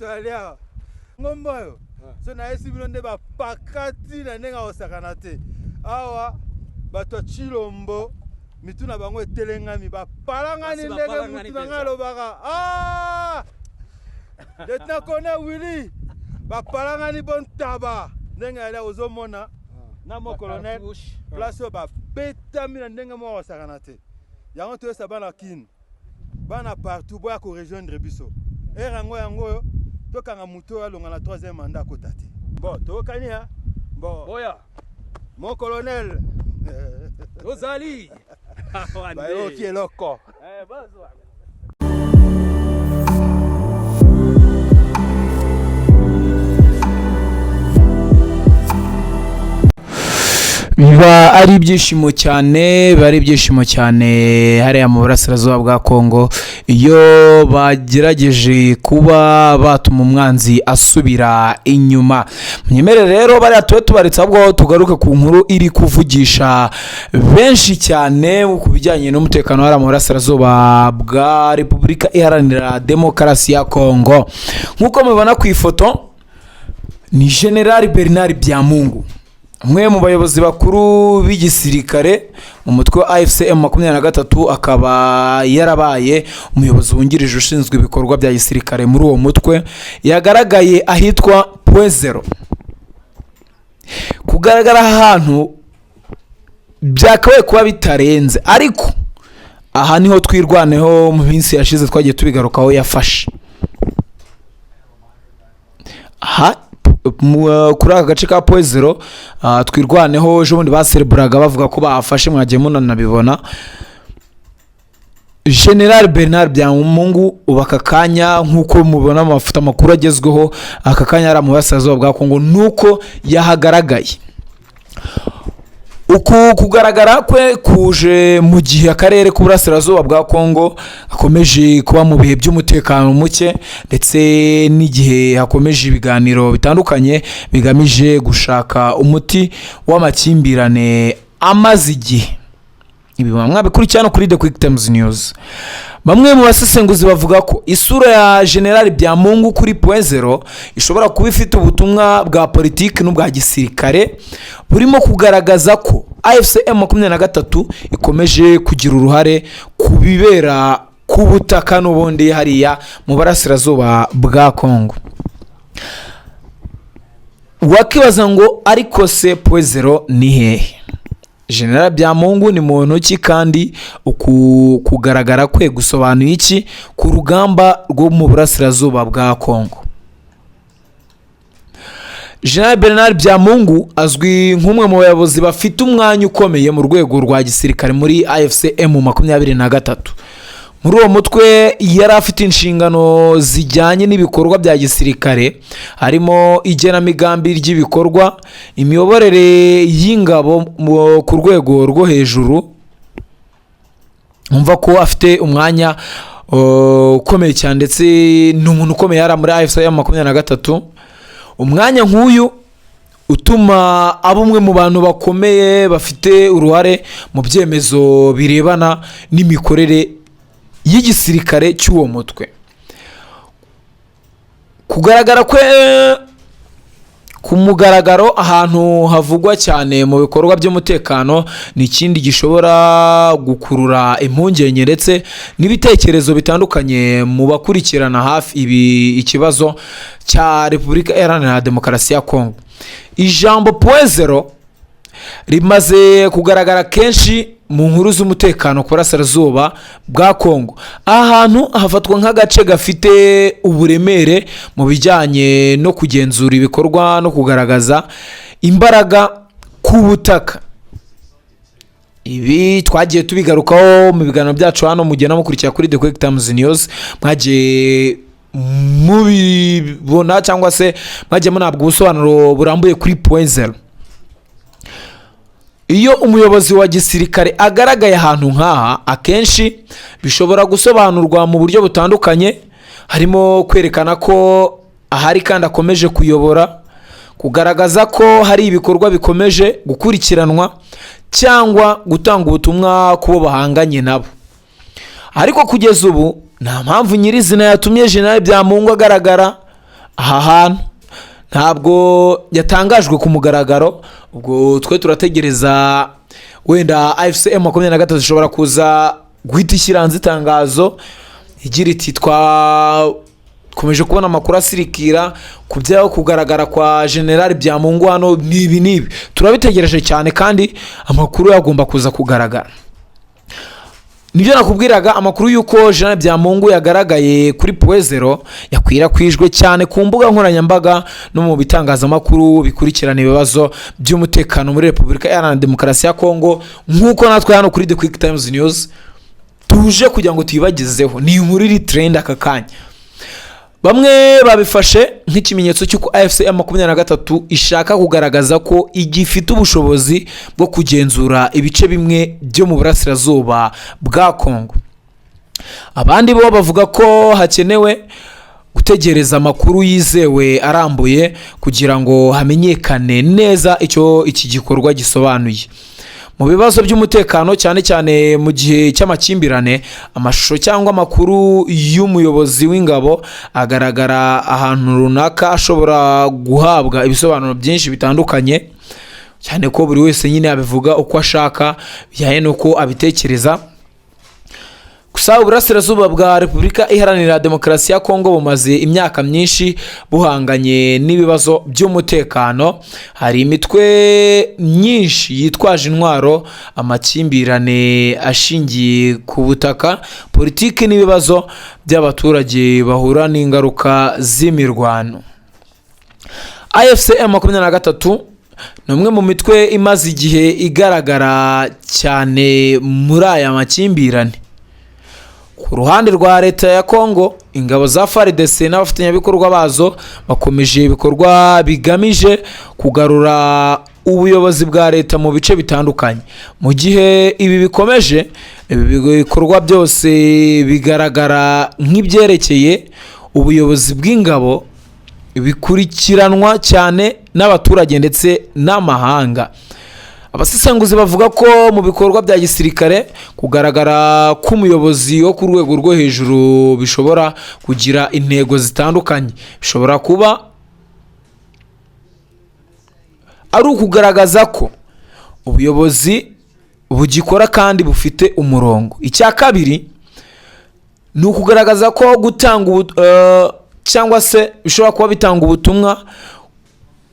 Toyali awa ngomba oyo so nayesi bino nde bapakati na ndenge akosakana te. Awa bato ya Tshilombo mitu na bango etelengami, bapalangani ndenge mutu na ngai alobaka. Ah! Lieutenant Colonel Willy, bapalangani bontaba ndenge yali ozomona na mo colonel place oyo babetami na ndenge moko akosakana te. Yango toyesa bana Kin, bana partout, boya korejoindre biso. Ere yango yango oyo tokanga moto oyo alonga na troisième mandat akota te. Bon, toyokani ha. Bon, boya mon colonel tozali bayoki eloko. Biba ari ibyishimo cyane, biba ari ibyishimo cyane hariya mu burasirazuba bwa Kongo iyo bagerageje kuba batuma umwanzi asubira inyuma. Mwemerere rero bariya tube tubaretse, ahubwo tugaruke ku nkuru iri kuvugisha benshi cyane ku bijyanye n'umutekano hariya mu burasirazuba bwa Repubulika Iharanira Demokarasi ya Kongo. Nk'uko mubibona ku ifoto, ni General Bernard Byamungu, umwe mu bayobozi bakuru b'igisirikare mu mutwe wa AFC M23, akaba yarabaye umuyobozi wungirije ushinzwe ibikorwa bya gisirikare muri uwo mutwe. Yagaragaye ahitwa Point Zero. Kugaragara aha hantu byakabaye kuba bitarenze, ariko aha niho Twirwaneho mu minsi yashize twagiye tubigarukaho yafashe aha kuri aka gace ka Point Zero. Twirwaneho ejo bundi basereburaga bavuga ko bahafashe, mwagiye munanabibona. General Bernard Byamungu ubu aka kanya, nk'uko mubibona mu mafoto, amakuru agezweho aka kanya ari mu burasirazuba bwa Kongo nuko yahagaragaye. Uku kugaragara kwe kuje mu gihe akarere k'uburasirazuba bwa Kongo gakomeje kuba mu bihe by'umutekano muke, ndetse n'igihe hakomeje ibiganiro bitandukanye bigamije gushaka umuti w'amakimbirane amaze igihe. Ibi mwabikurikirana kuri The Quick Times News. Bamwe mu basesenguzi bavuga ko isura ya General Byamungu kuri Point Zero ishobora kuba ifite ubutumwa bwa politiki n'ubwa gisirikare, burimo kugaragaza ko AFC M23 ikomeje kugira uruhare ku bibera ku butaka n'ubundi hariya mu burasirazuba bwa Kongo. Wakibaza ngo ariko se Point Zero ni hehe? General Byamungu ni muntu ki, kandi uku kugaragara kwe gusobanuye iki ku rugamba rwo mu burasirazuba bwa Kongo? General Bernard Byamungu azwi nk'umwe mu bayobozi bafite umwanya ukomeye mu rwego rwa gisirikare muri AFC M23. Muri uwo mutwe yari afite inshingano zijyanye n'ibikorwa bya gisirikare, harimo igenamigambi ry'ibikorwa, imiyoborere y'ingabo ku rwego rwo hejuru. Umva ko afite umwanya ukomeye cyane, ndetse ni umuntu ukomeye yari muri AFC M23. Umwanya nk'uyu utuma aba umwe mu bantu bakomeye bafite uruhare mu byemezo birebana n'imikorere y'igisirikare cy'uwo mutwe. Kugaragara kwe ku mugaragaro ahantu havugwa cyane mu bikorwa by'umutekano ni ikindi gishobora gukurura impungenge ndetse n'ibitekerezo bitandukanye mu bakurikirana hafi ibi ikibazo cya Repubulika Iharanira Demokarasi ya Kongo. Ijambo Point Zero rimaze kugaragara kenshi mu nkuru z'umutekano ku burasirazuba bwa Kongo. Aha hantu hafatwa nk'agace gafite uburemere mu bijyanye no kugenzura ibikorwa no kugaragaza imbaraga ku butaka. Ibi twagiye tubigarukaho mu biganiro byacu hano mugenda mukurikira kuri The Quick Times News, mwagiye mubibona cyangwa se mwagiye munahabwa ubusobanuro burambuye kuri Point Zero. Iyo umuyobozi wa gisirikare agaragaye ahantu nk'aha, akenshi bishobora gusobanurwa mu buryo butandukanye, harimo kwerekana ko ahari kandi akomeje kuyobora, kugaragaza ko hari ibikorwa bikomeje gukurikiranwa, cyangwa gutanga ubutumwa ku bo bahanganye nabo. Ariko kugeza ubu nta mpamvu nyirizina yatumye General Byamungu agaragara Aha hantu ntabwo yatangajwe ku mugaragaro. Ubwo twe turategereza, wenda AFC M23 ishobora kuza guhita ishyira hanze itangazo igira iti: "Twakomeje kubona amakuru asirikira ku byaho kugaragara kwa General Byamungu hano n'ibi n'ibi." Turabitegereje cyane kandi amakuru yagomba kuza kugaragara. Nibyo nakubwiraga, amakuru y'uko General Byamungu yagaragaye kuri Point Zéro yakwirakwijwe cyane ku mbuga nkoranyambaga no mu bitangazamakuru bikurikirana ibibazo by'umutekano muri Repubulika Iharanira Demokarasi ya Kongo, nk'uko natwe hano kuri The Quick Times News tuje kugira ngo tuyibagezeho. Ni inkuru iri trend aka kanya. Bamwe babifashe nk'ikimenyetso cy'uko AFC 23 ishaka kugaragaza ko igifite ubushobozi bwo kugenzura ibice bimwe byo mu burasirazuba bwa Kongo. Abandi bo bavuga ko hakenewe gutegereza amakuru yizewe arambuye kugira ngo hamenyekane neza icyo iki gikorwa gisobanuye. Mu bibazo by'umutekano, cyane cyane mu gihe cy'amakimbirane, amashusho cyangwa amakuru y'umuyobozi w'ingabo agaragara ahantu runaka ashobora guhabwa ibisobanuro byinshi bitandukanye, cyane ko buri wese nyine abivuga uko ashaka bijyanye n'uko abitekereza. Gusa uburasirazuba bwa Repubulika Iharanira Demokarasi ya Kongo bumaze imyaka myinshi buhanganye n'ibibazo by'umutekano. Hari imitwe myinshi yitwaje intwaro, amakimbirane ashingiye ku butaka, politiki n'ibibazo by'abaturage bahura n'ingaruka z'imirwano. AFC 23 ni umwe mu mitwe imaze igihe igaragara cyane muri aya makimbirane. Ku ruhande rwa leta ya Kongo, ingabo za FARDC n'abafatanyabikorwa bazo bakomeje ibikorwa bigamije kugarura ubuyobozi bwa leta mu bice bitandukanye. Mu gihe ibi bikomeje, ibi bikorwa byose bigaragara nk'ibyerekeye ubuyobozi bw'ingabo bikurikiranwa cyane n'abaturage ndetse n'amahanga. Abasesenguzi bavuga ko mu bikorwa bya gisirikare, kugaragara k'umuyobozi wo ku rwego rwo hejuru bishobora kugira intego zitandukanye. Bishobora kuba ari ukugaragaza ko ubuyobozi bugikora kandi bufite umurongo. Icya kabiri ni ukugaragaza ko gutanga cyangwa se bishobora kuba bitanga ubutumwa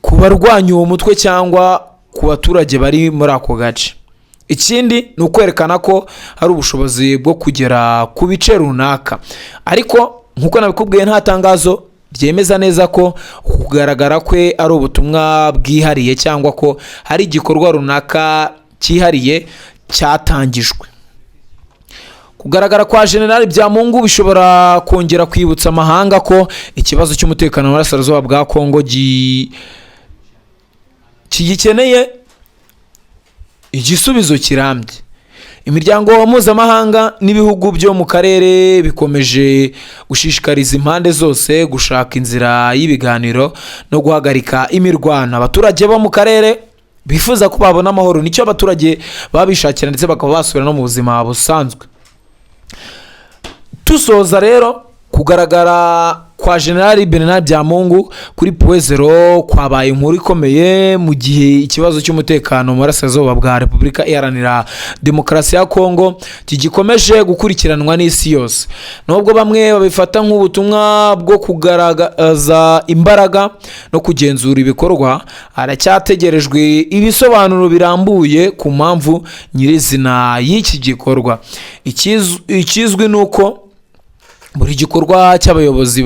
ku barwanya uwo mutwe cyangwa ku baturage bari muri ako gace. Ikindi ni ukwerekana ko hari ubushobozi bwo kugera ku bice runaka. Ariko nk'uko nabikubwiye, nta tangazo ryemeza neza ko kugaragara kwe ari ubutumwa bwihariye cyangwa ko hari igikorwa runaka cyihariye cyatangijwe. Kugaragara kwa General Byamungu bishobora kongera kwibutsa amahanga ko ikibazo cy'umutekano mu burasirazuba bwa Kongo kigikeneye igisubizo kirambye. Imiryango mpuzamahanga n'ibihugu byo mu karere bikomeje gushishikariza impande zose gushaka inzira y'ibiganiro no guhagarika imirwano. Abaturage bo mu karere bifuza ko babona amahoro, nicyo abaturage baba bishakira, ndetse bakaba basubira no mu buzima busanzwe. Dusoza rero, kugaragara kwa General Bernard Byamungu kuri Point Zéro kwabaye inkuru ikomeye mu gihe ikibazo cy'umutekano mu burasirazuba bwa Repubulika Iharanira Demokarasi ya Kongo kigikomeje gukurikiranwa n'isi yose. Nubwo bamwe babifata nk'ubutumwa bwo kugaragaza imbaraga no kugenzura ibikorwa, haracyategerejwe ibisobanuro birambuye ku mpamvu nyirizina y'iki gikorwa. Ikizwi ni uko buri gikorwa cy'abayobozi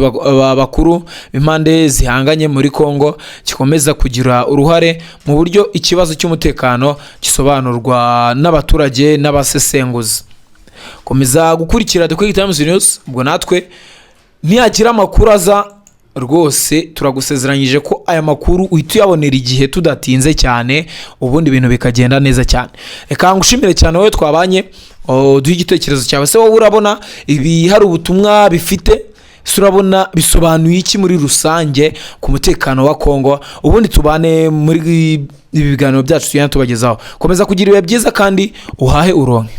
bakuru b'impande zihanganye muri Congo gikomeza kugira uruhare mu buryo ikibazo cy'umutekano gisobanurwa n'abaturage n'abasesenguzi. Komeza gukurikira The Quick Times News. Ubwo natwe nihagira amakuru aza, rwose turagusezeranyije ko aya makuru uhita uyabonera igihe tudatinze cyane, ubundi ibintu bikagenda neza cyane. Reka ngushimire cyane wowe twabanye. Duhe igitekerezo cyawe. Se wowe urabona ibi hari ubutumwa bifite? Se urabona bisobanuye iki muri rusange ku mutekano wa Kongo? Ubundi tubane muri ibi biganiro byacu tugenda tubagezaho. Komeza kugira ibihe byiza kandi uhahe uronke.